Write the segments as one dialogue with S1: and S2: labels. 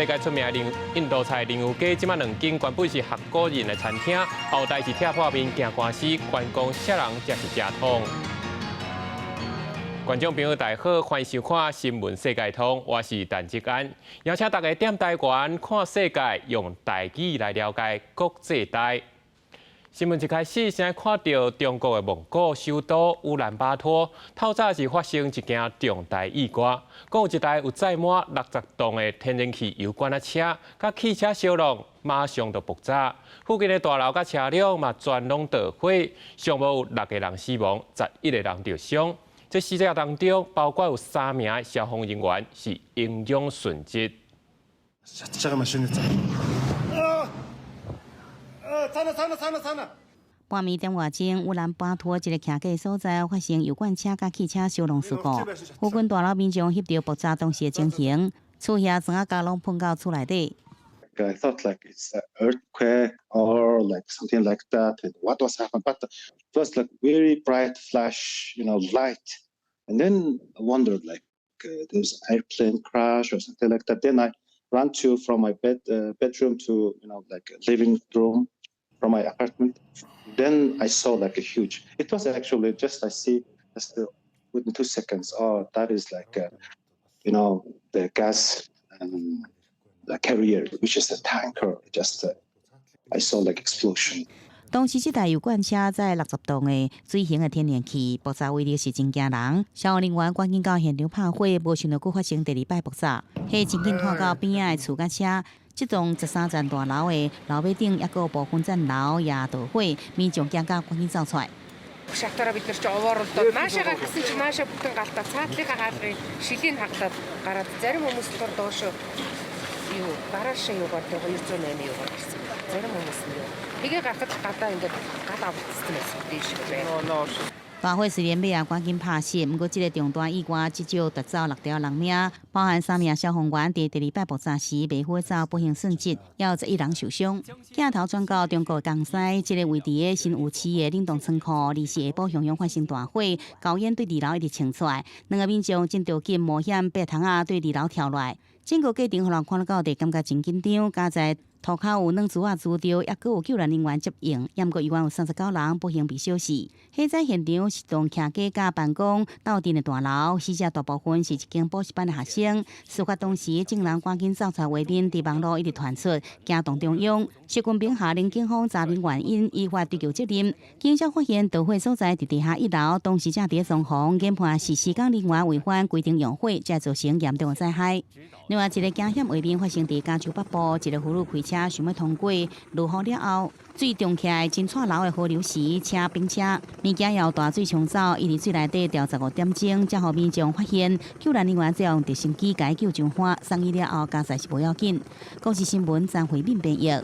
S1: 世界出名的印度菜林油街，這擺兩間原本是韓國人的餐廳，後來是拆破面驚官司，關公啥人才是正統。觀眾朋友大家好，歡迎收看《新聞世界通》，我是陳志安，邀請大家踮台灣看世界，用台語來了解國際大。新聞一開始，先看著中國的蒙古首都烏蘭巴托，透早是發生一件重大意外，講有一台有載滿60噸的天然氣油罐仔車，佮汽車相挵，馬上就爆炸，附近的大樓佮車輛嘛全攏著火，上無有六個人死亡，11個人著傷。這死者當中，包括有三名消防人員是英勇殉職。
S2: цаана цаана цаана цаана。
S3: 半暝點外鐘，烏蘭巴托一个徛家所在發生油罐車佮汽車相挵事故，附近大樓民眾翕著爆炸當時的情形，厝遐磚仔膠攏噴到厝內底。
S2: I thought like it's an earthquake or like something like that. And what was happened? But it was like very bright flash, light. And then I wondered like there's airplane crash or something like that. Then I ran to from my bedroom to like living room from my apartment. Then I saw like a huge. It was actually just I see just within 2 seconds. Oh, that is like the gas the carrier, which is a tanker. Just I saw like explosion.
S3: 當時這台油罐車載60噸的水型的天然氣，爆炸威力是真驚人。消防人員趕緊到現場拍火，無想到閣發生第二擺爆炸，火真緊拖到邊仔的厝佮車。這棟13層大樓的樓尾頂，抑閣有部分層樓也著火，民眾驚甲趕緊走出來。
S4: Шатаараа бид нар чи овооролдоод наашаага гэсэн чи наашаа бүтэн галтаа цаатлынхаа хаалгыг шилийн хаглаад гараад зарим хүмүүс болохоор доошо юу гараашаа юугаар 208 юугаар гарсан. Зарим хүмүүс нь юу. Тэгээ гарахад гадаа ингээд гал авалтсан байсан дээш байна.
S3: 大火雖然尾仔趕緊拍熄，毋過這个重大意外至少奪走六條人命，包含三名消防員佇第二擺爆炸時袂赴走不幸殉職，也有11人受傷。鏡頭轉到中國江西，這个位佇咧新吳市的冷凍倉庫，24下晡雄雄發生大火，高煙對二樓一直衝出來，兩个民眾真著緊冒險爬窗仔對二樓跳落來，整個過程予人看了到底感覺真緊張，佳哉塗跤有軟珠仔珠著，抑閣有救援人員接應，毋過猶原有39人不幸被燒死。火災現場是棟徛家佮辦公鬥陣的大樓，死者大部分是一間補習班的學生。事發當時，眾人趕緊走出畫面，佇網路一直傳出，驚動中央。習近平下令警方查明原因，依法追究責任。警察發現著火所在佇地下一樓，當時正佇裝潢，研判是施工人員違反規定用火，才造成嚴重的災害。另外一个驚險畫面發生佇加州北部，一个婦女開車想欲通過，落雨了後，水漲起來真掣流的河流時，車崩車，物件也有大水沖走，伊佇水內底釣15點鐘，才予民眾發現，救援人員再用直升機共伊救上岸，送醫了後，佳哉是無要緊。公視新聞張惠敏編譯。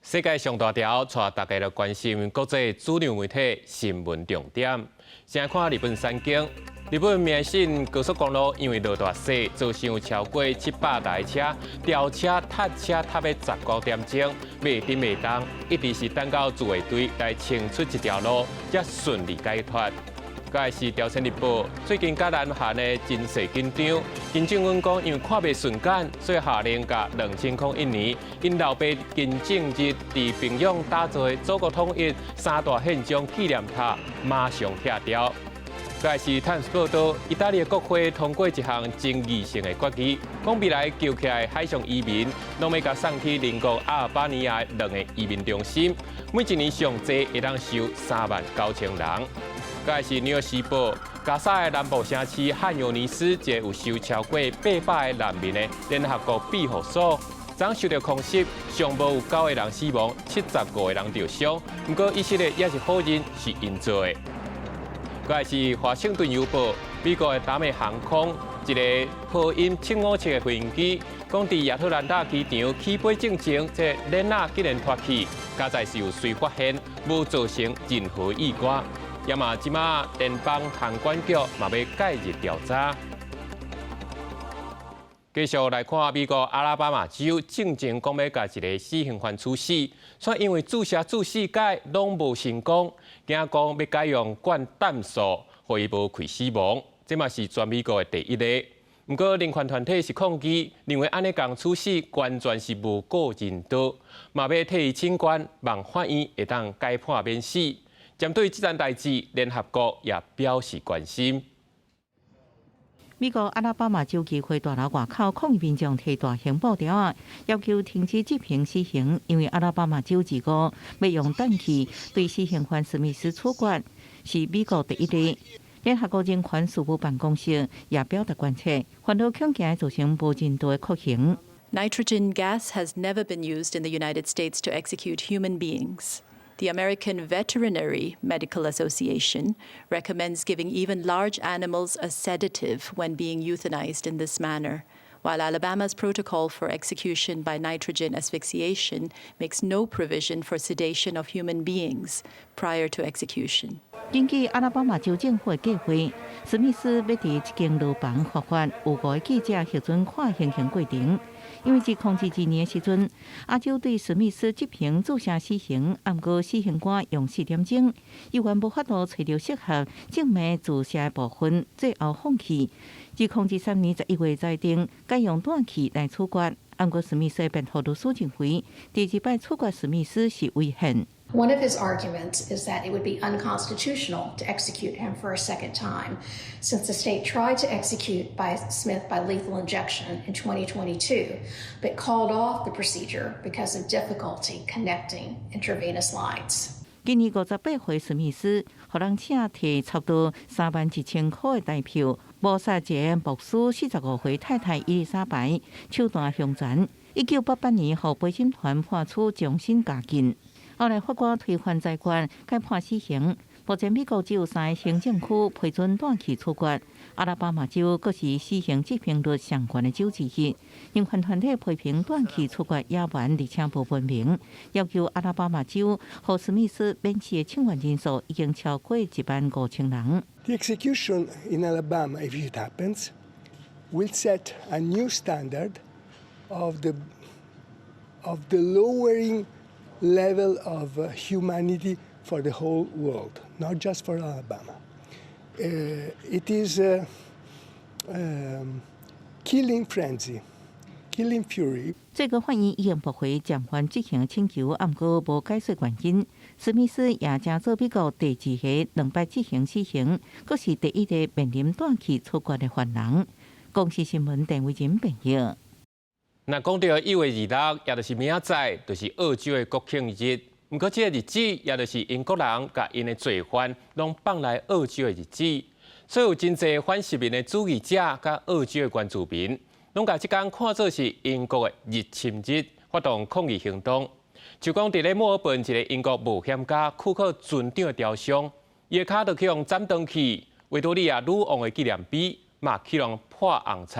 S1: 世界上大條，帶大家來關心國際主流媒體新聞重點。先看日本產經，日本宮城縣高速公路因為落大雪，造成有超過700台車吊車、撻車撻欲19點鐘，袂振袂動，一直是等到自衛隊來清出一條路，才順利解決。閣來是朝鮮日報，最近佮南韓的情勢緊張，金正恩講因為看袂順眼，所以下令共2001年𪜶老爸金正日佇平壤打造的祖國統一三大憲章紀念塔馬上拆掉。閣來是泰斯報道，意大利的國會通過一項爭議性的決議，講未來救起來海上移民，攏欲共送去鄰國阿爾巴尼亞兩個移民中心，每一年上濟會當收39,000人。閣來是紐約時報，加沙的南部城市漢尤尼斯，一个有收超過800個難民的聯合國庇護所，昨受著空襲，上無有九個人死亡，75個人著傷。毋過以色列也是否認是𪜶做的。閣來是華盛頓郵報，美國的達美航空一个波音757的飛行機，講佇亞特蘭大機場起飛進前，這鏈仔竟然脫去，佳哉是有隨發現，無造成任何意外。也嘛，這馬聯邦航管局嘛欲介入調查。繼續來看美國阿拉巴馬州，進前講欲共一个死刑犯處死，卻因為注射注四擺攏無成功，驚講欲改用灌氮素，予伊無氣死亡。這嘛是全美國的第一例。毋過人權團體是抗議，認為按呢共處死完全是無顧人道，嘛欲替伊請願，望法院會當改判免死。針對這件代誌，聯合國也表示關心。
S5: 美國阿拉巴馬州議會大樓外口抗議民眾提大型布條仔，要求停止執行死刑，因為阿拉巴馬州二五欲用氮氣對死刑犯史密斯處決，是美國第一例。聯合國人權事務辦公室也表達關切，煩惱恐驚造成無人道的酷刑。
S6: Nitrogen gas has never been used in the United States to execute human beings. The American Veterinary Medical Association recommends giving even large animals a sedative when being euthanized in this manner, while Alabama's protocol for execution by nitrogen asphyxiation makes no provision for sedation of human beings prior to execution.
S5: 根據阿拉巴馬州政府的計劃，史密斯欲佇這間牢房伏法，有五个記者核准看行刑過程。因為2022年的時陣，阿州對史密斯執行注射死刑，毋過死刑官用4點鐘，猶原無法度揣著適合靜脈注射的部分，最後放棄。2023年11月裁定改用氮氣來處決，毋過史密斯的辯護律師認為，第二擺處決史密斯是違憲。
S7: One of his arguments is that it would be unconstitutional to execute him for a second time, since the state tried to execute by Smith by lethal injection in 2022, but called off the procedure because of difficulty connecting intravenous lines.
S5: 今年58歲史密斯，予人請提差不多31,000箍的代票，謀殺一个牧師45歲太太伊麗莎白，手段兇殘。1988年，予陪審團判處終身監禁。後來法官推翻裁決，改判死刑。目前美國只有三个行政區批准氮氣處決，阿拉巴馬州閣是死刑執行率上懸的州之一。人權團體批評氮氣處決野蠻而且無文明，要求阿拉巴馬州予史密斯免死的請願人數已經超過15,000人。
S8: The execution in Alabama, if it happens, will set a new standard of the lowering level of humanity for the whole world, not just for Alabama. It is a killing frenzy, killing fury.
S5: 最高法院已經駁回暫緩執行請求，毋過無解釋原因。史密斯也成做美國第二个兩擺執行死刑，閣是第一個面臨氮氣處決的犯人。公視新聞鄧偉仁編譯。
S1: 若講著1月26，也就是明仔載，就是澳洲的國慶日。毋過這个日子，也就是英國人共𪜶的罪犯攏放來澳洲的日子。所以有真濟反殖民的主義者佮澳洲的原住民，攏共這工看做是英國的入侵日，發動抗議行動。就講佇咧墨爾本一个英國冒險家庫克船長的雕像，伊的跤就去予斬斷去，維多利亞女王的紀念碑嘛去予潑紅漆。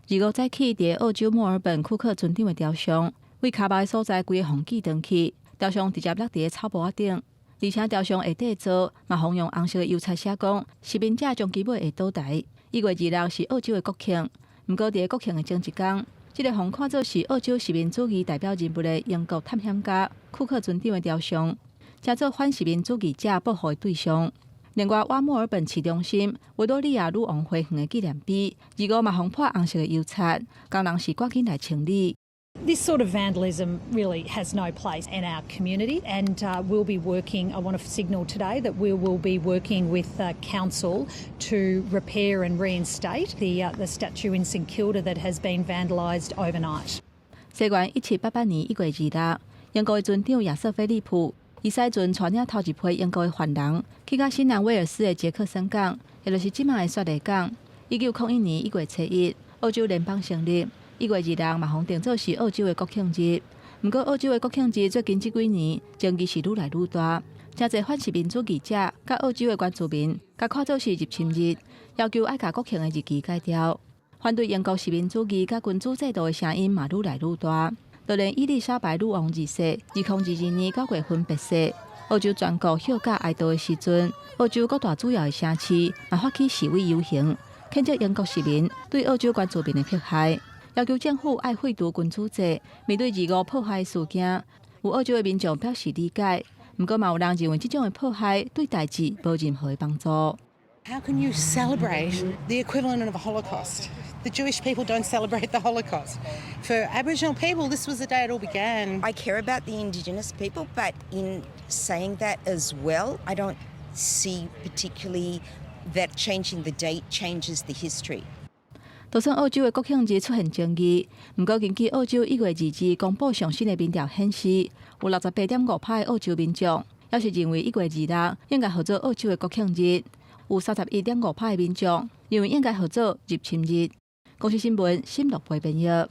S9: 25早起，佇澳洲墨爾本庫克船長的雕像，位跤目的所在，規个予鋸斷去，雕像直接落佇草埔仔頂，而且雕像下底座嘛，予用紅色的油漆寫講，殖民者終其尾會倒台。1月26是澳洲的國慶，毋過佇國慶的前一工，這个予看做是澳洲殖民主義代表人物的英國探險家庫克船長的雕像，成做反殖民主義者報復的對象。另外，瓦墨爾本市中心維多利亞女王花園的紀念碑，二五嘛予潑紅色的油漆，工人是趕緊來清理。
S10: This sort of vandalism really has no place in our community, and we'll be working. I want to signal today that we will be working with council to repair and reinstate the statue in St Kilda that has been vandalised overnight.
S9: 西元1788年1月26，英國的船長亞瑟·菲利普，伊駛船帶領頭一批英國的犯人去到新南威爾斯的傑克森港，也就是這馬的雪梨港。1901年1月初一，澳洲聯邦成立。1月26嘛，予定做是澳洲的國慶日。毋過，澳洲的國慶日最近這幾年爭議是愈來愈大，誠濟反殖民主義者佮澳洲的原住民，共看做是入侵日，要求愛共國慶的日期改掉。反對英國殖民主義佮君主制度的聲音嘛，愈來愈大。就連伊麗莎白女王二世2022年9月份病逝，澳洲全國休假哀悼的時陣，澳洲各大主要的城市嘛發起示威遊行，譴責英國殖民對澳洲原住民的迫害，要求政府愛廢除君主制。面對二五破壞事件，有澳洲的民眾表示理解，毋過嘛有人認為這種的破壞對代誌無任何的幫助。
S11: How can you celebrate the equivalent of a Holocaust? The Jewish people don't celebrate the Holocaust. For Aboriginal people, this was the day it all began.
S12: I care about the Indigenous people, but in saying that as well, I don't see particularly that changing the date changes the history.
S9: 就算澳洲的國慶日出現爭議，毋過根據澳洲1月2日公布上新的民調顯示，有68.5%的澳洲民眾猶是認為一月二六應該號做澳洲的國慶日，有31.5%的民眾認為應該號做入侵日。公視新聞新樂培編譯。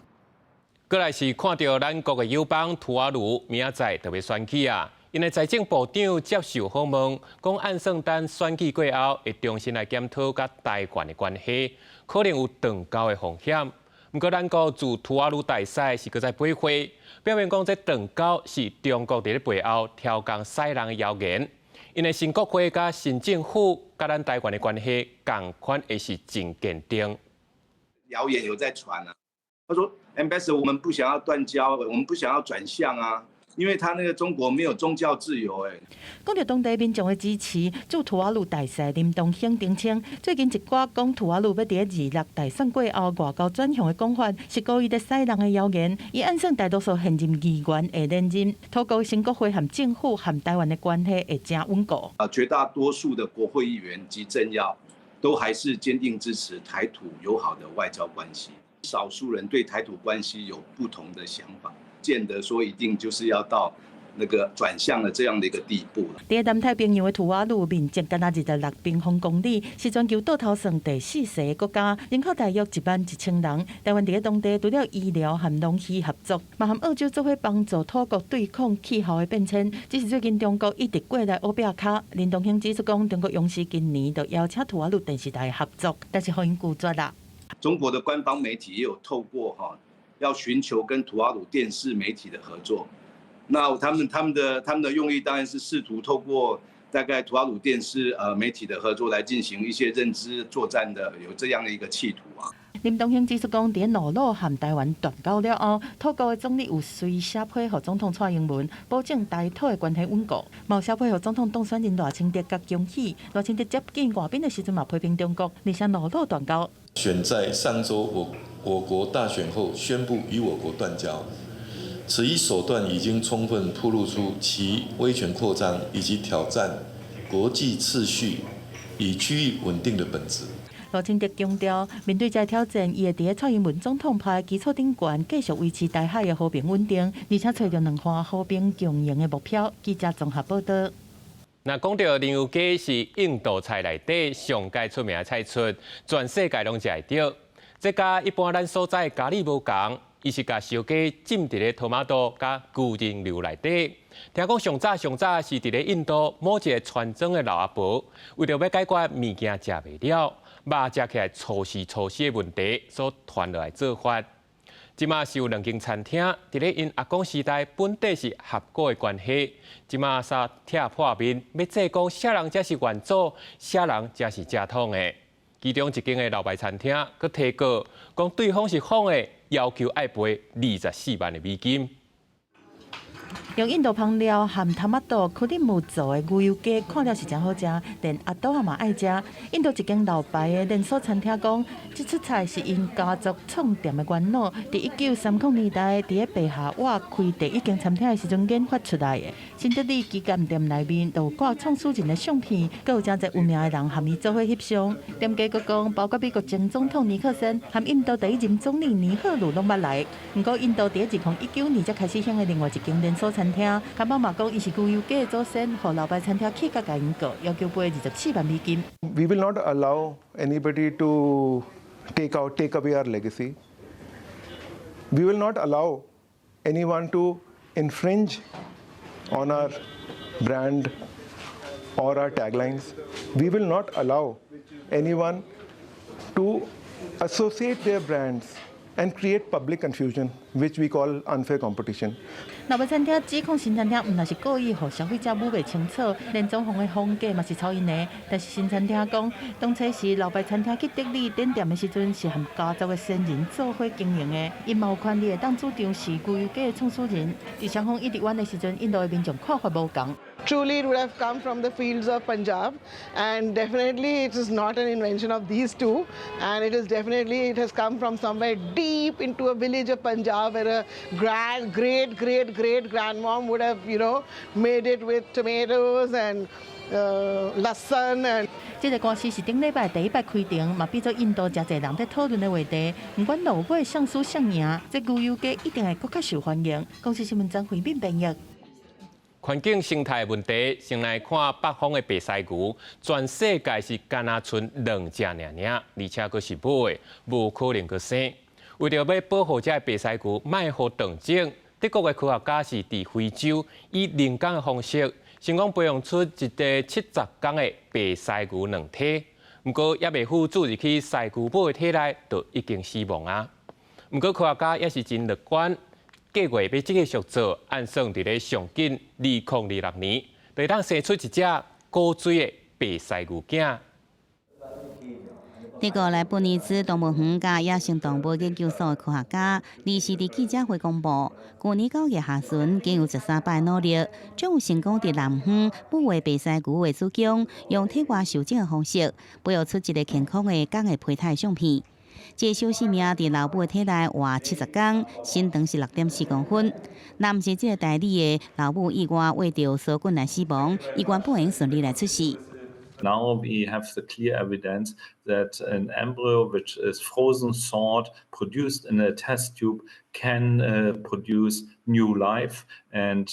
S1: 過來是看著咱國的友邦吐瓦魯明仔載就欲選舉啊！𪜶的財政部長接受訪問，講按算等選舉過後，會重新來檢討佮台灣的關係，可能有斷交的風險。毋過咱國駐吐瓦魯大使是閣再駁回，表明講這斷交是中國佇咧背後挑工使人的謠言。𪜶的新國會佮新政府佮咱台灣的關係，仝款會是真堅定。
S13: 謠言有在傳啊，他說：Ambassador，我們不想要斷交，我們不想要轉向啊。因為他那個中國沒有宗教自由，誒。
S14: 講著當地民眾的支持，駐吐瓦魯大使林東興澄清，最近一寡講吐瓦魯欲佇二六大選過後外交轉向的講法，是故意咧使人的謠言。伊按算大多數現任議員會連任，土國新國會和政府和台灣的關係會誠穩固。
S13: 啊，絕大多數的國會議員及政要都還是堅定支持台土友好的外交關係，少數人對台土關係有不同的想法。見得說一定就是要到那個轉向的這樣的一個地步了。
S14: 佇南太平洋的吐瓦魯面積干焦26平方公里，是全球倒頭算第四細的國家，人口大約1萬1千人。台灣佇咧當地除了醫療和農漁合作，嘛和澳洲做伙幫助土國對抗氣候的變遷。只是最近中國一直過來烏壁跤，林東興指出講，中國央視今年就邀請吐瓦魯電視台合作，但是予𪜶拒絕啦。
S13: 中國的官方媒體也有透過哈，要尋求跟吐瓦魯電視媒體的合作，那他們的用意當然是試圖透過大概吐瓦魯電視媒體的合作來進行一些認知作戰的，有這樣的一個企圖啊。
S14: 林東興指出講，佇諾魯和台灣斷交了後，土國的總理有隨寫批予總統蔡英文，保證台土的關係穩固。嘛有寫批予總統當選人賴清德佮恭喜。賴清德接見外賓的時陣嘛批評中國，而且諾魯斷交。
S15: 選在上週我國大選後宣布與我國斷交，此一手段已經充分暴露出其威權擴張以及挑戰國際秩序與區域穩定的本質。
S14: 賴清德強調，面對這個挑戰，伊會佇蔡英文總統派基礎頂懸，繼續維持台海的和平穩定，而且揣著兩岸和平共贏的目標。記者綜合報道。
S1: 那講著奶油雞是印度菜內底上蓋出名的菜出，全世界攏食會著。這佮一般咱所知的咖喱無仝，伊是共燒雞浸佇咧托馬多佮牛奶油內底。聽講上早上早是佇咧印度某一個村莊的老阿婆，為著欲解決物件食袂了，肉食起來粗絲粗絲的問題，所傳落來做法。這馬是有兩間餐廳，佇咧𪜶阿公時代本底是合股的關係，這馬煞拆破面，欲做講啥人才是原祖，啥人才是正統的。其中一間的老牌餐廳，閣提告講對方是謊的，要求愛賠24萬的美金。
S14: 用印度香料和托馬多、可里姆做的牛油雞，看了是誠好食，連阿豆仔嘛愛食。印度一間老牌的連鎖餐廳講，這出菜是𪜶家族創店的元老，佇1930年代佇咧白下瓦開第一間餐廳的時陣研發出來的。新德里旗艦店內面就有掛創始人的相片，閣有誠濟有名的人和伊做伙翕相。店家閣講，包括美國前總統尼克森和印度第一任總理尼赫魯攏捌來。毋過印度佇2019年才開始興的另外一間連鎖餐廳，看板嘛講伊是牛油雞的祖先，予老牌餐廳氣甲共𪜶告，要求賠24萬美金。
S16: We will not allow anybody to take away our legacy. We will not allow anyone to infringe on our brand or our taglines. We will not allow anyone to associate their brands and create public confusion, which we call unfair competition.
S14: 老牌餐廳指控新餐廳毋但是故意予消費者摸袂清楚，連裝潢的風格嘛是抄𪜶的。但是新餐廳講，當初時老牌餐廳去德里展店的時陣，是和家族的先人做伙經營的，𪜶嘛有權利會當主張是牛油雞的創始人。佇雙方一直冤的時陣，印度的民眾看法無仝。
S17: Truly, it would have come from the fields of Punjab, and definitely it is not an invention of these two, and it is definitely, it has come from somewhere deep into a village of Punjab where a grand, great, great, great grandmom would have made it with tomatoes and લસણ and
S14: 這个官司是頂禮拜第一擺開庭，嘛變做印度誠濟人在討論的話題。毋管落尾誰輸誰贏，這牛油雞一定會閣較受歡迎。公視新聞張惠敏編譯。
S1: 環境生態問題，先來看北方的白犀牛，全世界是干焦賰兩隻爾爾，而且閣是母的，無可能閣生。為著欲保護這个白犀牛，莫予斷種，德國的科學家是佇非洲以人工的方式，成功培養出一個70工的白犀牛卵體。毋過猶未赴注入去犀牛母的體內，就已經死亡啊。毋過科學家也是真樂觀，計劃欲繼續做，按算佇咧上緊2026年，就會當生出一隻古錐的白犀牛囝。
S3: 德國萊布尼茲動物園佮野生動物研究所的科學家，二四佇記者會公布，舊年9月下旬，經由13擺努力，終於成功佇南方母的白犀牛的子宮，用體外受精的方式，培育出一个健康的公的胚胎相片。這个小生命佇老母的體內活70工，身長是6.4公分。若毋是這个代理的老母意外餵著梭菌來死亡，伊原本會順利來出世。
S18: Now we have the clear evidence that an embryo which is frozen thawed, produced in a test tube, can produce new life, and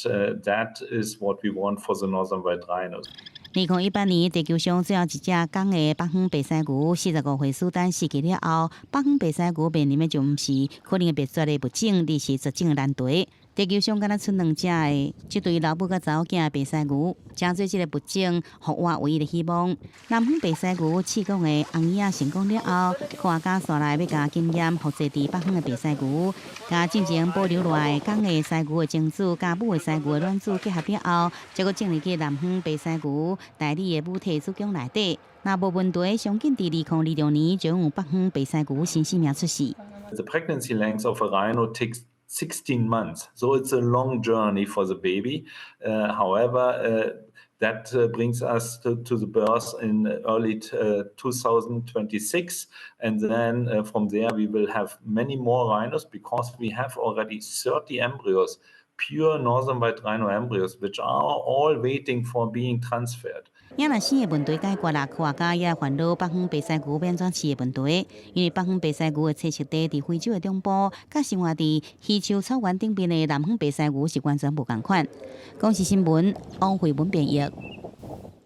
S18: that is what we want for the northern white rhinos.
S3: 2018年，地球上最後一隻公的北方白犀牛45歲蘇丹死去了後，北方白犀牛面臨的就毋是可能會滅絕的物種，而是絕種的難題。地球上干焦賰兩隻的這對老母佮查某囝的白犀牛，成做這个物種復活唯一的希望。南方白犀牛試管的紅嬰仔成功了後，科學家紲來欲共經驗複製佇北方的白犀牛，共進前保留落來公的犀牛的精子，佮母的犀牛的卵子結合了後，才閣種入去南方白犀牛代理的母體子宮內底。若無問題，上緊佇2026年就有北方白犀牛新生命出世。
S18: The pregnancy length of a rhino takes 16 months, so it's a long journey for the baby. However, that brings us to the birth in early 2026, and then from there we will have many more rhinos because we have already 30 embryos, pure northern white rhino embryos, which are all waiting for being transferred.
S3: 也若生的問題解決啦，科學家也煩惱北方白犀牛欲按怎飼的問題。因為北方白犀牛的棲息地佇非洲的中部，佮生活佇非洲草原頂邊的南方白犀牛是完全無仝款。公視新聞王慧文編譯。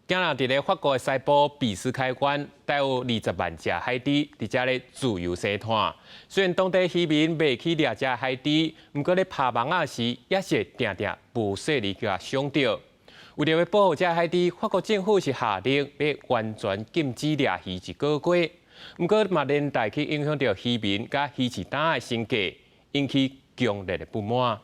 S1: 今日佇咧法國的西部比斯開灣，帶有20萬隻海豬佇遮咧自由生湠。雖然當地漁民袂去掠這海豬，毋過咧拋網仔時，也是會定定無細膩共傷著。為著欲保護這海豬，法國政府是下令欲完全禁止掠魚一個月。毋過嘛連帶去影響著漁民佮魚市檔的生計，引起強烈的不滿。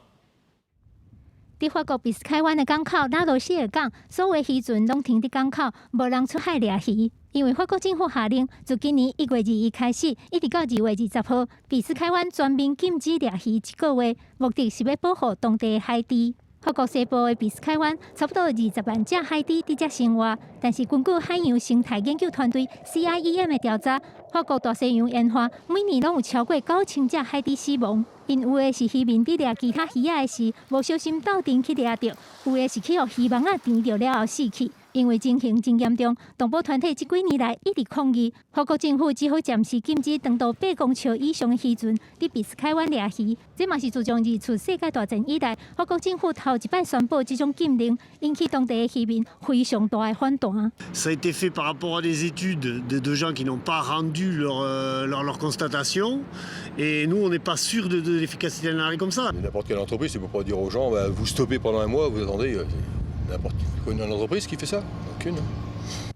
S19: 佇法國比斯開灣的港口拉羅謝爾港，所有漁船攏停佇港口，無人出海掠魚。因為法國政府下令，自今年1月21開始，一直到2月20號，比斯開灣全面禁止掠魚一個月，目的是欲保護當地的海豬。法國西部的比斯開灣，差不多20萬隻海豬佇遮生活，但是根據海洋生態研究團隊 CIEM 的調查，法國大西洋沿岸每年攏有超過9000隻海豬死亡。𪜶有的是漁民佇掠其他魚仔的時，無小心鬥陣去掠著；有的是去予漁網仔纏著了後死去。因為情形真嚴重，動保團體這幾年來一直抗議，法國政府只好暫時禁止長度8公尺以上的漁船佇比斯開灣掠魚。這嘛是自從二次世界大戰以來，法國政府頭一擺宣布這種禁令，引起當地的漁民非常大的反彈。
S20: Ça a été fait par rapport à des études de gens qui n'ont pas rendu leur constatation. Et nous, on n'est pas sûr de l'efficacité d'un arrêt comme ça.
S15: N'importe quelle entreprise, tu peux pas dire aux gens, bah, vous stoppez pendant un mois, vous attendez. N'importe quelle entreprise qui fait ça? Aucune.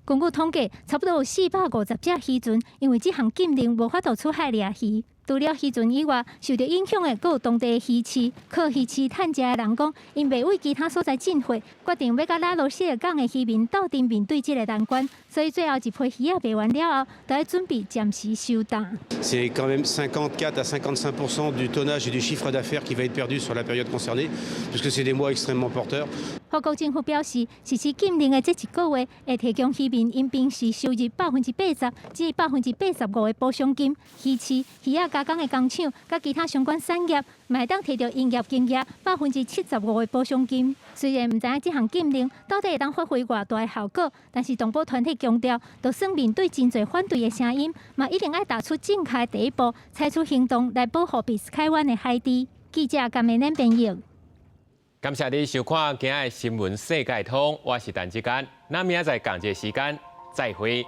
S19: 根據統計，差不多有450隻漁船，因為這項禁令無法度出海掠魚。除了漁船以外，受著影響的閣有當地魚市。靠魚市趁食的人講，𪜶袂為其他所在進貨，決定欲佮拉羅謝爾港的漁民鬥陣面對這个難關。所以最後一批魚仔賣完了後，就愛準備暫時收檔。
S21: C'est quand même 54 à 55% du tonnage et du chiffre d'affaires qui va être perdu sur la période concernée, puisque c'est des mois extrêmement porteurs.
S19: 法國政府表示，實施禁令的這一個月，會提供漁民𪜶平時收入80%至85%的補償金。魚市、魚仔加工的工廠，佮其他相關產業，嘛會當提著營業金額75%的補償金。雖然毋知影這項禁令到底會當發揮偌大的效果，但是動保團體強調，就算面對真濟反對的聲音，嘛一定愛踏出正確的第一步，採取行動來保護比斯開灣的海堤。記者甘美恁編譯。
S1: 感謝你收看今仔的新聞世界通，我是陳志堅，咱明仔載仝一个時間再會。